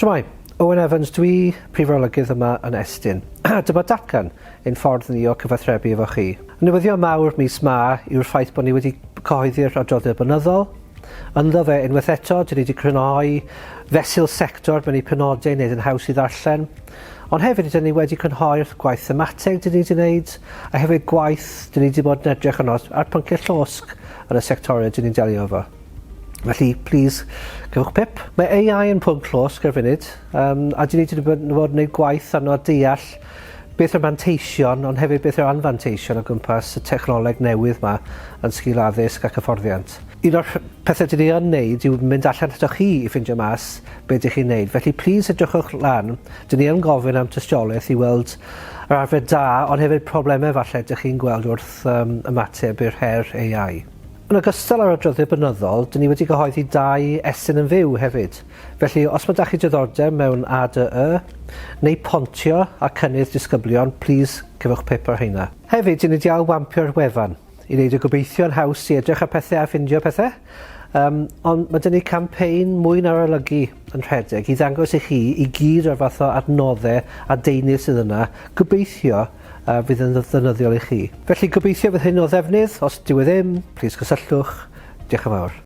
Shwmae, Owen Evans dwi, Prif Arolygydd yma yn Estyn. Dyma datgan ein ffordd ni o cyfathrebu efo chi. Y newyddion mawr mis 'ma yw'r ffaith bod ni wedi cyhoeddi'r adroddiad blynyddol. Ynddo fe, unwaith eto, dyn ni wedi crynhoi fesul sector mewn i penodau i wneud yn haws i ddarllen. Ond hefyd, dyn ni wedi crynhoi'r gwaith themateg dyn ni wedi wneud, a hefyd gwaith dyn ni wedi bod yn edrych arno ar pynciau llosg yn y sectorau dyn ni'n delio efo. Felly, plîs, cewch pip. Mae AI yn pwnc llosg ar funud, um, a dyn ni wedi bod yn gwneud gwaith arno a deall beth yw'r manteision, ond hefyd beth yw'r anfanteision o gwmpas y technoleg newydd yma yn sgil addysg ac hyfforddiant. Un o'r pethau dyn ni yn neud yw mynd allan atoch chi i ffindio mas be dych chi'n neud. Felly, plîs edrychwch lan. Dyn ni yn gofyn am tystiolaeth i weld yr arfer da, ond hefyd problemau falle dych chi'n gweld wrth um, ymateb i'r her AI. Yn ogystal â'r adroddiad blynyddol, dyn ni wedi cyhoeddi dau estyn yn fyw hefyd. Felly, os mae da chi diddordeb mewn ADY, neu pontio a cynnydd disgyblion, plîs cefwch pip ar rheina. Hefyd, dyn ni wedi ailwampio'r wefan i wneud y gobeithio'n haws i edrych ar pethau a ffindio pethau. Um, ond mae dyn ni campaign mwy na'r olygu yn rhedeg i ddangos i chi i gyd o'r fath o adnoddau a deunydd sydd yna. Gobeithio a fydd yn ddefnyddiol i chi. Felly gobeithio fydd hyn o ddefnydd, os dyw e ddim, plîs cysylltwch. Diolch yn fawr.